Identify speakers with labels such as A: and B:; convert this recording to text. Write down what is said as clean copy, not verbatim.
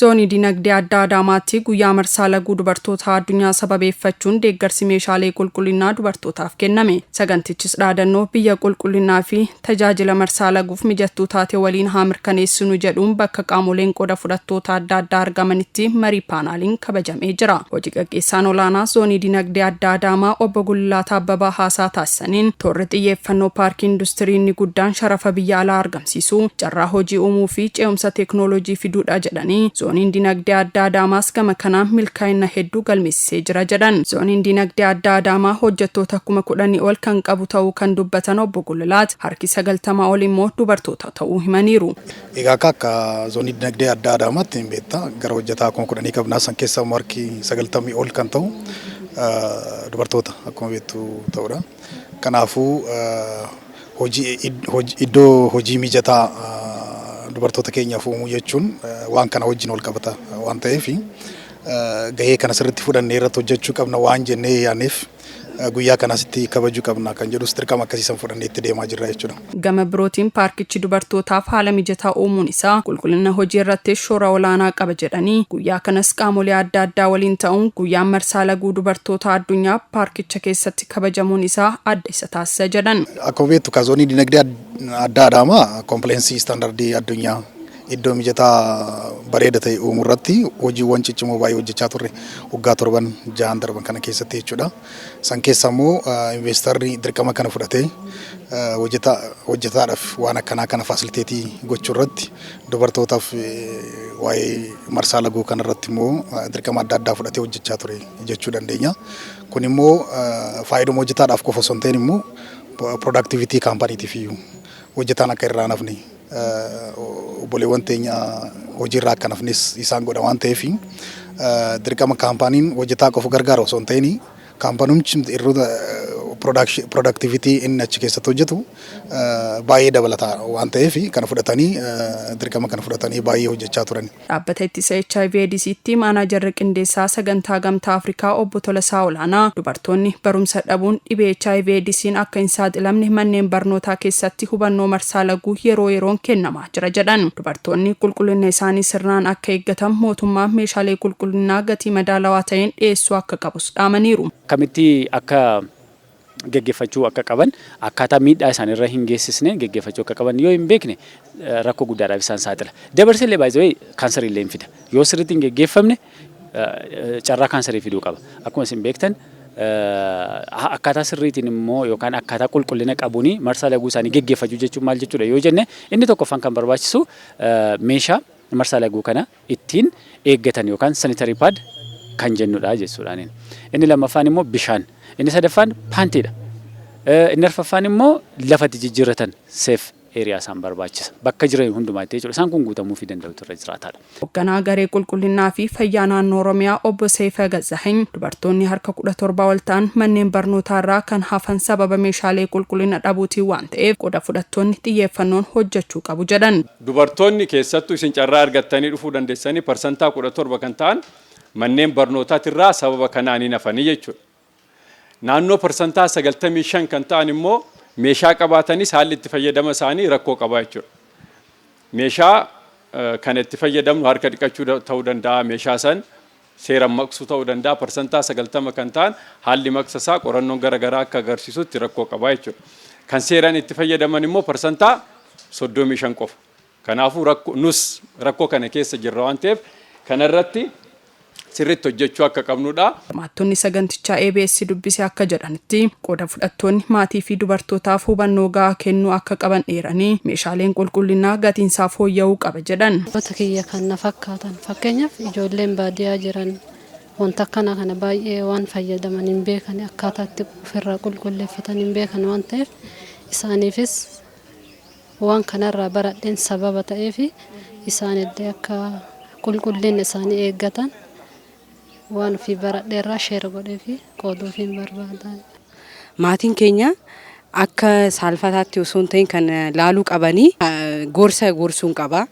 A: Zoonii Dinagdee Addaa Adaamaatti guyyaa marsaa laguu dubartoota addunyaa sababeeffachuun deeggarsi meeshaalee qulqullinnaa dubartootaaf kenname. Sagantichis dhaadannoo "Biyya qulqullinnaa fi tajaajila marsaa laguuf mijattuu taate waliin haa mirkaneessinu" jedhuun bakka qaamoleen qooda fudhattoota adda addaa argamanitti marii paanaaliin kabajamee jira. Hojii gaggeessaan olaanaa Zoonii Dinagdee Addaa Adaamaa Obbo Gulilaat Abbabaa haasaa taasisaniin, toorri xiyyeeffannoo paarkii industirii inni guddaan sharafa biyya alaa argamsiisuu, carraa hojii uumuu fi ce'umsa teeknooloojii fiduudha jedhanii, Zooniin Dinagdee Addaa Adaamaas gama kanaan milkaa'ina hedduu galmeessisee jira jedhan. Zooniin Dinagdee Addaa Adaamaa hojjettoota 10,000 ol kan qabu ta'uu kan dubbatan Obbo Gulilaat, harki 90 ol immoo dubartoota ta'uu himaniiru.
B: Egaa akka Zoonii Dinagdee Addaa Adaamaatti hin beektaa, gara hojjetaa 10,000 qabnaa. San keessaa immoo harki 90 ol kan ta'u dubartoota akkuma beektu ta'udha. Kanaafuu hojii iddoo hojii mijataa dubartoota keenyaaf uumuu jechuun waan kana wajjin wal qabata waan ta'eef, gahee kana sirriitti fudhannee irratti hojjechuu qabna waan jennee yaadneef, guyyaa kanasitti kabajuu qabna kan jedhus dirqama akkasiisan fudhannee itti deemaa jirra jechuudha.
A: Gama birootiin, paarkichi dubartootaaf haala mijataa uumuun isaa qulqullina hojii irratti shoora olaanaa qaba jedhanii, guyyaa kanas qaamolee adda addaa waliin ta'uun guyyaan marsaa laguu dubartoota addunyaa paarkicha keessatti kabajamuun isaa adda isa taasisa jedhan.
B: Akkuma beektu, ka Zoonii Dinagdee Addaa Adaamaa compliance standardii addunyaa iddoo mijataa bareeda ta'e uumuu irratti hojiiwwan ciccimoo baay'ee hojjechaa turre waggaa 7 6 darban kana keessatti jechuudha. San keessa immoo investorri dirqama kana fudhatee hojjetaadhaaf waan akkanaa kana facilitate gochuu irratti, dubartootaaf waa'ee marsaa laguu kana irratti immoo dirqama adda addaa fudhatee hojjechaa ture jechuu dandeenya. Kun immoo faayiduma hojjetaadhaaf qofa osoo hin ta'in immoo productivity kaampaniitiif iyyuu, hojjetaan akka irraa hafne, obboleewwan teenya hojiirraa akka hafnes isaan godha waan ta'eef, dirqama kaampaniin hojjetaa qofa gargaaru osoo hin ta'in, kaampanichi irra productivity inni achi keessatti hojjetu baay'ee dabalata waan ta'eef, kana fudhatanii, dirqama kana fudhatanii baay'ee hojjechaa turan.
A: Dhaabbata ittisa HIV AIDSitti maanaajarri qindeessaa sagantaa Gamtaa Afrikaa Obbo Tolasaa Olaanaa, dubartoonni barumsa dhabuun dhibee HIV AIDSiin akka hin saaxilamne manneen barnootaa keessatti hubannoo marsaa laguu yeroo yeroon kennamaa jira jedhan. Dubartoonni qulqullina isaanii sirnaan akka eeggatan mootummaan meeshaalee qulqullinaa gatii madaalawaa ta'een dhiyeessuu akka qabus dhaamaniiru.
C: Akkamitti akka geggeeffachuu akka qaban, akkaataa miidhaa isaanirra hin geessisne geggeeffachuu akka qaban yoo hin beekne, rakkoo guddaadhaaf isaan saaxila. Dabarsee illee baay'ee kaansarii illee hin fida. Yoo sirriitti hin geggeeffamne carraa kaansarii fiduu qaba. Akkuma isin beektan, akkaataa sirriitiin immoo yookaan akkaataa qulqullina qabuun marsaa laguu isaanii geggeeffachuu jechuun maal jechuudha yoo jenne, inni tokkoffaan kan barbaachisu meeshaa marsaa laguu kana ittiin eeggatan yookaan sanitary pad kan jennudha jechuudhaan. Inni lammaffaan immoo bishaan. Inni sadaffaan paantiidha. Inni arfaffaan immoo lafatti jijjiirratan, safe area isaan barbaachisa. Bakka jiran hundumaatti jechuudha. Isaan kun guutamuufii danda'utu irra jiraataadha.
A: Hoogganaa garee qulqullinnaa fi fayyaa naannoo Oromiyaa Obbo Seefa Gazzahany, dubartoonni harka 17 ol ta'an manneen barnootaa irraa kan hafan sababa meeshaalee qulqullina dhabuutiin waan ta'eef, qooda fudhattoonni xiyyeeffannoon hojjechuu qabu jedhan.
D: Dubartoonni keessattuu isin carraa argattanii dhufuu dandeessanii, 17% kan ta'an manneen barnootaatirraa sababa kanaan hin hafanii jechuudha. Naannoo 95% kan ta'an immoo meeshaa qabaatanis haalli itti fayyadama isaanii rakkoo qaba jechuudha. Meeshaa kana itti fayyadamnu harka dhiqachuu ta'uu danda'a, meeshaa san seeraan maqsuu ta'uu danda'a. 90% kan ta'an haalli maqsa isaa qorannoon garaagaraa akka agarsiisutti rakkoo qaba jechuudha. Kan seeraan itti fayyadaman immoo 35% qofa. Kanaafuu rakkoo nus rakkoo kana keessa jirra waan ta'eef, kanarratti sirriitti hojjechuu akka qabnudha.
A: Hirmaattonni sagantichaa ABS dubbise akka jedhanitti, qooda fudhattoonni maatii fi dubartootaaf hubannoo gahaa kennuu akka qaban eeranii, meeshaaleen qulqullinaa gatiinsaa fooyya'uu qaba jedhan.
E: Wantoota kiyya kan na fakkaatan, fakkeenyaaf ijoolleen baadiyyaa jiran wanta akkana kana baay'ee waan fayyadaman hin beekan, akkaataa itti ofirraa qulqulleeffatan hin beekan waan ta'eef, isaaniifis waan kanarraa baradheen sababa ta'eef, isaanillee akka qulqullina isaanii eeggatan waan ofii baradheerraa share godhee fi qooduuf hin barbaada.
F: Maatiin keenya akka saalfataatti osoo hin ta'in kan laaluu qabanii gorsa gorsuun qaba.